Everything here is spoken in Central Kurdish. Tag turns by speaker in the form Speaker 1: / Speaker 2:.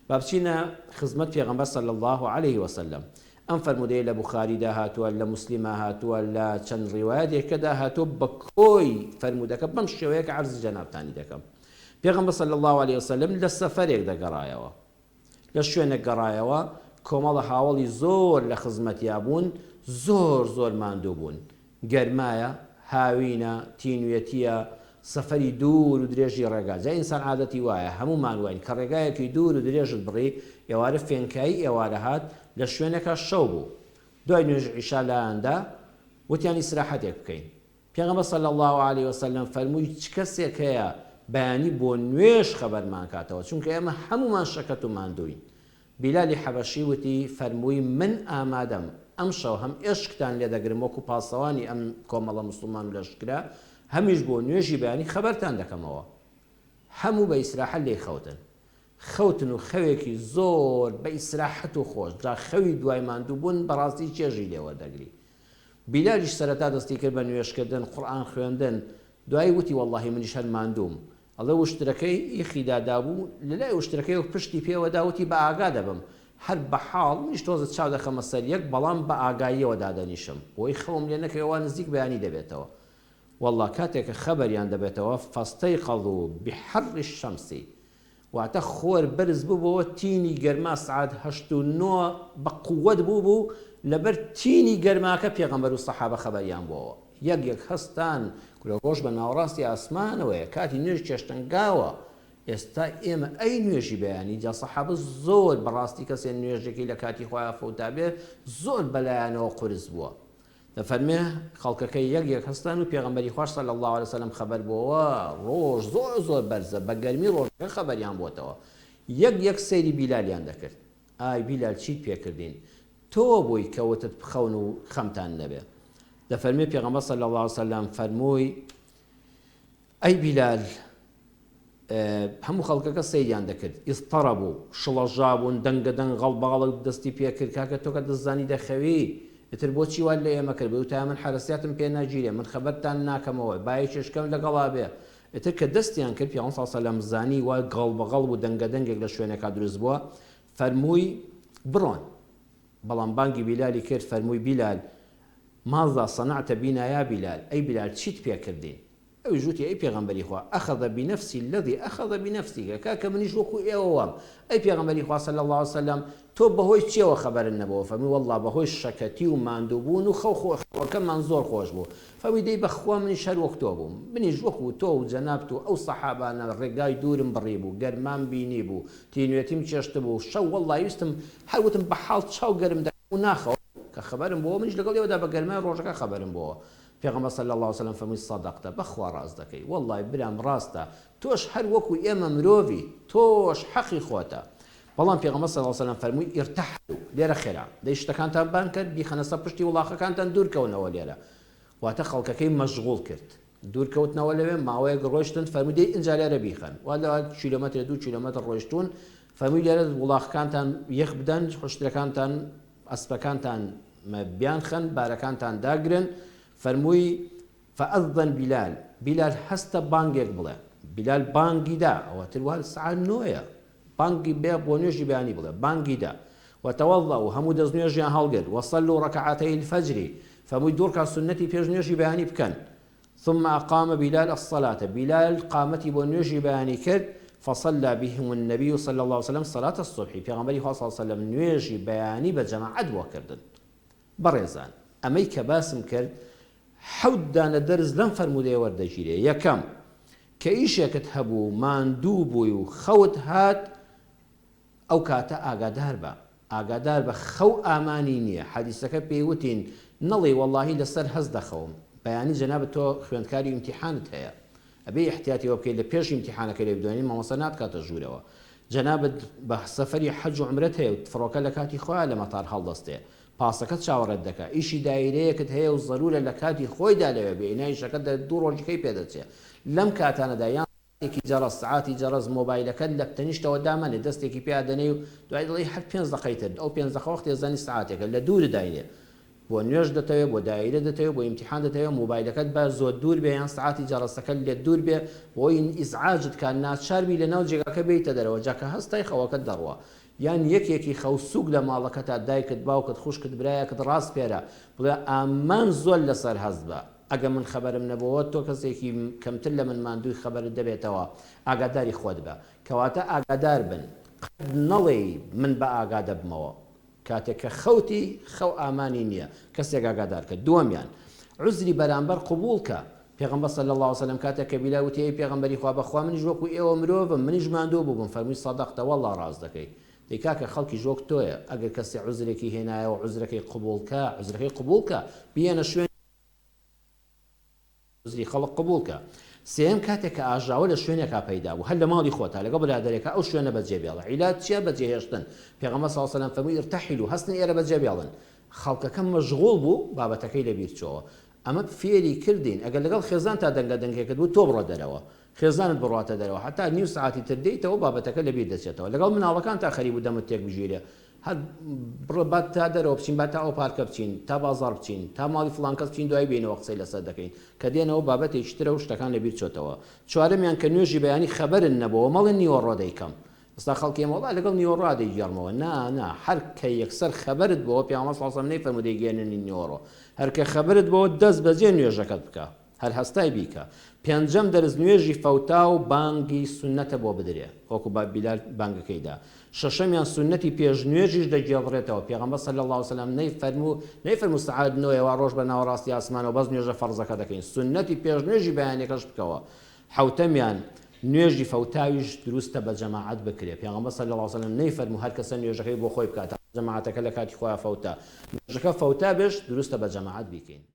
Speaker 1: با بچینە خزمەت پێغەمبەر صلی اللە علیه وسلم. ئەم فەرموودەیە لە بوخاریدا هاتووە، لە موسلیما هاتووە، لە چەند ڕیوایەتێکەدا هاتووە بە کۆی فەرموودەکە بەم شێوەیە کە عەرزی جەنابتانی دەکەم. پێغەمبەر صلی اللە علیه وسلم لە سەفەرێک دەگەڕایەوە. لە شوێنێک گەڕایەوە، کۆمەڵە هاوەڵی زۆر لە خزمەتیا بوون، زۆر زۆر ماندوو بوون. گەرمایە، هاوینە، تینوێتییە، سەفەری دوور و درێژی ڕێگا. جا ئینسان عادەتی وایە، هەموومان واین، کە ڕێگایەکی دوور و درێژت بڕی، ئێوارە فێنکایی ئێوارە هات، لە شوێنێکا شەو بوو. دوای نوێژی عیشا لایان دا، وتیان ئیسراحەتێک بکەین. پێغەمبەر صلی اللە علیە وسلم فەرمووی چ کەسێک هەیە بەیانی بۆ نوێژ خەبەرمان کاتەوە چونکە ئێمە هەموومان شەکەت و ماندووین بیلالی حەبەشی وتی فەرمووی من ئامادەم ئەمشەو هەم ئێشکتان لێ دەگرم وەکو پاسەوانی ئەم کۆمەڵە موسڵمان و لەشکرە هەمیش بۆ نوێژی بەیانی خەبەرتان دەکەمەوە هەموو بە ئیسراحەت لێی خەوتن خەوتن و خەوێکی زۆر بە ئیسراحەت و خۆش جا خەوی دوای ماندوو بوون بەڕاستی چێژی لێ وەردەگری بیلالیش سەرەتا دەستی کرد بە نوێژکردن، قورئان خوێندن، دوایی وتی وەڵڵاهی منیش هەر ماندووم. ئەڵێ وشترەکەی یخی دادابوو، لە لای وشترەکەیەوە پشتی پێوە دا، وتی بە ئاگا دەبم. هەر بە حاڵ منیش تۆزە چاو دەخەمە سەر یەک، بەڵام بە ئاگاییەوە دادەنیشم، بۆی خەوم لێ نەکەوێ وا نزیک بەیانی دەبێتەوە. وەڵڵا کاتێ کە خەبەریان دەبێتەوە، فاستیقظوا بحر الشمس، واتە خۆر بەرز ببۆوە تینی گەرما سەعات هەشت و نۆ بە قوەت بووبوو لەبەر تینی گەرماکە پێغەمبەر و سەحابە خەبەریان بۆوە یەک یەک هەستان کورە ڕۆژ بە ناوەڕاستی ئاسمانەوەیە کاتی نوێژ چێشتەنگاوە ئێستا ئێمە ئەی نوێژی بەیانی جا سەحابە زۆر بەڕاستی کەسێ نوێژێکی لە کاتی خۆیا فەوتابێ زۆر بەلایانەوە قورس بووە دەفەرمێ، خەڵکەکە یەک یەک هەستان و پێغەمبەری خواش صلی اللە علیە وسلم خەبەر بۆوە، ڕۆژ زۆر زۆر بەرزە، بە گەرمی ڕۆژەکە خەبەریان بۆتەوە، یەک یەک سەیری بیلالیان دەکرد، ئای بیلال چیت پێکردین، تۆ بووی کە وتت بخەون و خەمتان نەبێ. دەفەرمێ پێغەمبەر صلی اللە علیە وسلم فەرمووی، ئەی بیلال، هەموو خەڵکەکە سەیریان دەکرد، اضطربوا، شڵەژابوون، دەنگە دەنگ غەڵبەغەڵک دەستی پێکرد، کاکە تۆ کە دەتزانی دەخەوی، ئیتر بۆچی وات لە ئێمە کرد، بوتایە من حەرەسیاتم پێ ناگیرێ، من خەبەرتان ناکەمەوە، با یەکێکم لەگەڵا بێ. ئیتر کە دەستیان کرد، پێغەمبەر صلی اللە علیە وسلم زانی وا غەڵبەغەڵب و دەنگە دەنگێک لە شوێنێکا دروست بووە، فەرمووی، بڕۆن. بەڵام بانگی بیلالی کرد، فەرمووی، بیلال، ماذا صنعت بنا یا بیلال، ئەی بیلال چیت پێکردین؟ ئەویش وتی، ئەی پێغەمبەری خوا، اخذ بنفسی الذی اخذ بنفسک، کاکە منیش وەکو ئێوە وام، ئەی پێغەمبەری خوا صلی اللە علیە وسلم تۆ بەهۆی چیەوە خەبەرت نەبۆوە؟ فەرمووی، وەڵڵا بەهۆی شەکەتی و ماندووبوون و خەو خۆ خەوەکەمان زۆر خۆش بوو. فەرمووی، دەی بەخوا منیش هەر وەک تۆ بووم، منیش وەکو تۆ و جەنابت و ئەو سەحابانە ڕێگای دوورم بڕیبوو، گەرمام بینیبوو، تینوێتیم چێشتبوو، شەو وەڵڵا ویستم هەر وتم بەحاڵ چاو گەرم دەکەم و ناخەوم، کە خەبەرم بۆوە منیش لەگەڵ ئێوەدا بە گەرمای ڕۆژەکە خەبەرم بۆوە. پێغەمبەر صلی اللە علیە وسلم فەرمووی صدقت بەخوا ڕاست دەکەی وەڵڵای برام ڕاستە تۆش هەر وەکو ئێمە مرۆڤی تۆش حەقی خۆتە بەڵام پێغەمبەر صلی اللە علیە وسلم فەرمووی ارتحلوا لێرە خێرا دەی شتەکانتان بان کەن بیخەنە سەر پشتی وڵاخەکانتان دوور کەونەوە لێرە واتە خەڵکەکەی مەشغوڵ کرد دوور کەوتنەوە لەوێ ماوەیەک ڕۆیشتن فەرمووی دەی ئینجا لێرە بیخەن وا لە کیلۆمەترێ دوو کیلۆمەتر ڕۆیشتوون فەرمووی لێرە وڵاخەکانتان یەخ بدەن حوشترەکانتان ئەسپەکانتان بیانخەن، بارەکانتان داگرن، فەرمووی، فأذن بلال، بیلال هەستە بانگێک بڵێ، بیلال بانگی دا، ئەوە تر وا سەعات نۆیە، بانگی بێ بۆ نوێژی بەیانی بڵێ، بانگی دا، وتوضأوا، هەموو دەست نوێژیان هەڵگرت، وصلوا رکعتي الفجر، فەرمووی دوو ڕکات سوننەتی پێش نوێژی بەیانی بکەن، ثم اقام بلال الصلاة، بیلال قامەتی بۆ نوێژی بەیانی کرد، فصلی بهم النبی صلی اللە علیە وسلم صلاة الصبح، پێغەمبەری خوا صلی اللە علیە وسلم نوێژی بەیانی بە جەماعەت بۆ کردن. بەڕێزان ئەمەی کە باسم کرد حەوت دانە دەرس لەم فەرموودەیە وەردەگیرێ، یەکەم، کە ئیشێکت هەبوو ماندوو بووی و خەوت هات، ئەو کاتە ئاگادار بە ئاگادار بە خەو ئامانی نیە حەدیسەکە پێی وتین نەڵێی وەڵاهی لەسەر هەست دەخەوم بەیانی جەنابت تۆ خوێندکاری ئیمتیحانت هەیە ئەبێ ئیحتیاتی ئەوە بکەی لە پێش ئیمتیحانەکەی لێ بدوێنی مامۆستا ناتکاتە ژوورەوە جەنابت بە سەفەری حەج و عومرەت هەیە و فڕۆکە لە کاتی خۆیا لە مەتار هەڵدەستێ پاسەکەت چاوەڕێت دەکا ئیشی دایرەیەکت هەیە و زەرورە لە کاتی خۆیدا لەوێ بێ ئینا ئیشەکەت دە دوو ڕۆژیکەی پێ دەچێ لەم کاتانەدا یان دەستێکی جەڕەس، سەعاتی جەڕەس، مۆبایلەکەت لە تەنیشتەوە دامەنێ، دەستێکی پیا دەنێی و دوای دەڵێی هەر پێنج دەقەی تر، ئەو پێنج دەقە وەختێ زانی سەعاتێکە، لە دوور داینێ. بۆ نوێژ دەتەوێ بۆ دایرە دەتەوێ بۆ ئیمتیحان دەتەوێ مۆبایلەکەت با زۆر دوور بێ یان سەعاتی جەڕەسەکەت لێت دوور بێ بۆی ئیزعاجت کا ناچار بی لەناو جێگاکە بێیتە دەرەوە جا کە هەستای خەوەکەت دەڕوا یان یەکێکی خەو سوک لە ماڵەکەتا دایکت باوکت خوشکت برایەکت ڕاسپێرە بڵێ ئامان زۆر لەسەر هەست بە ئەگە من خەبەرم نەبۆوە تۆ کەسێکی کەمتر لە من ماندووی خەبەرت دەبێتەوە ئاگاداری خۆت بە کەواتە ئاگادار بن قەت نەڵێی من بە ئاگا دەبمەوە کاتێک کە خەوتی خەو ئامانی نیە کەسێک ئاگادار کە دووەمیان عوزری بەرامبەر قبوڵ کە پێغەمبەر صلی اللە علیە وسلم کاتێک کە بیلال وتی ئەی پێغەمبەری خوا بەخوا منیش وەکو ئێوە مرۆڤم منیش ماندوو بووبم فەرمووی صدقت واللە ڕاست دەکەی دەی کاکە خەڵکیش وەک تۆیە ئەگەر کەسێ عوزرێکی هێنایەوە عوزرەکەی قبوڵ کە عوزرەکەی قبوڵ کە بیەنە شوێنی عوزری خەڵک قبوڵ کە. سێیەم، کاتێک کە ئاژاوە لە شوێنێکا پەیدا بوو، هەر لە ماڵی خۆتا لەگەڵ برادەرێکا ئەو شوێنە بەجێ بێڵە. عیلاج چیە؟ بەجێهێشتن. پێغەمبەر صلی اللە علیە و سلم فەرمووی، ارتحلوا، هەستن ئێرە بەجێ بێڵن. خەڵکەکە مەشغوڵ بوو، بابەتەکەی لەبیر چۆوە. ئەمە فێری کردین، ئەگەر لەگەڵ خێزانتا دەنگە دەنگێکت بوو، تۆ بڕۆ دەرەوە. خێزانت بڕواتە دەرەوە هەتا نیو سەعاتی تر دێیتەوە بابەتەکە لەبیر دەچێتەوە لەگەڵ مناڵەکانتا خەریبوو دەمت تێک بگیرێ هەر بڕۆ با تا دەرەوە بچین با تا ئەو پارکە بچین تا بازاڕ بچین تا ماڵی فڵان کەس بچین دوایی بێینەوە قسەی لەسەر دەکەین کە دێنەوە بابەتێکی ترە و شتەکان لەبیر چۆتەوە چوارەمیان کە نوێژی بەیانی خەبەرت نەبۆوە مەڵێن نیوەڕۆ دەیکەم ئێستا خەڵکی ئێمە وەڵا لەگەڵ نیوەڕۆ دەیگێڕمەوە نا نا هەر کە یەکسەر خەبەرت بۆوە پێغەمبەر صلی اللە علیه و سلم نەیفەرموو دەیگەیەننی نیوەڕۆ هەر کە خەبەرت بۆوە دەست بەجێ نوێژەکەت بکە هەر هەستای بیکە. پێنجەم دەرس نوێژی فەوتاو بانگی سوننەتە بۆ بدرێ وەکو با بیلال بانگەکەی دا. شەشەمیان سوننەتی پێش نوێژیش دەگێڕدرێتەوە پێغەمبەر صلی اللە علیە وسلم نەیفەرموو نەیفەرموو سەعات نۆیە وا ڕۆژ بە ناوەڕاستی ئاسمانەوە بەس نوێژە فەڕزەکە دەکەین سوننەتی پێش نوێژی بەیانیەکەش بکەوە. حەوتەمیان نوێژی فەوتاویش دروستە بە جەماعەت بکرێ پێغەمبەر صلی اللە علیە وسلم نەیفەرموو هەر کەسە نوێژەکەی بۆ خۆی بکات جەماعەتەکە لە کاتی خۆیا فەوتا نوێژەکە فەوتا بێش دروستە بە جەماعەت بیکەین.